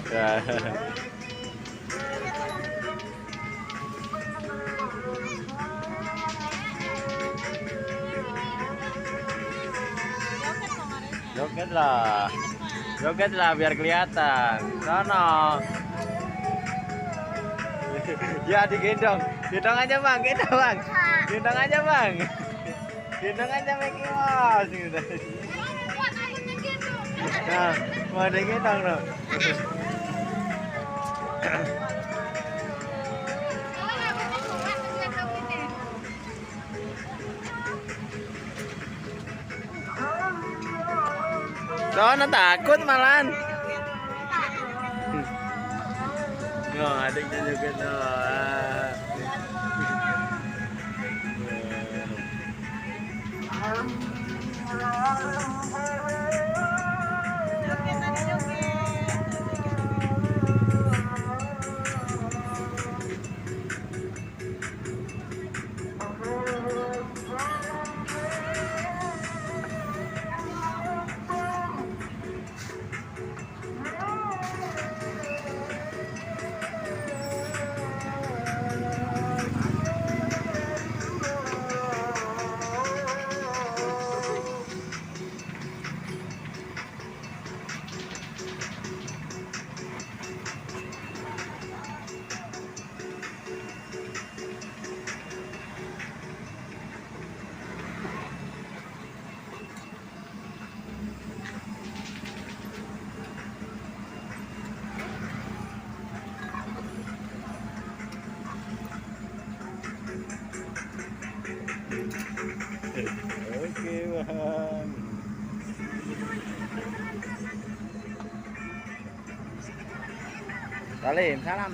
Ya. Joget lah. Joget lah biar kelihatan. Sono. Ya digendong. Gendong aja bang, gendong bang. Gendong aja bang. Gendong aja Mickey Mouse gitu. Nah, mau digendong dong. Sono takut malahan. Oh, adiknya juga no. Oke bang. Salim, salam.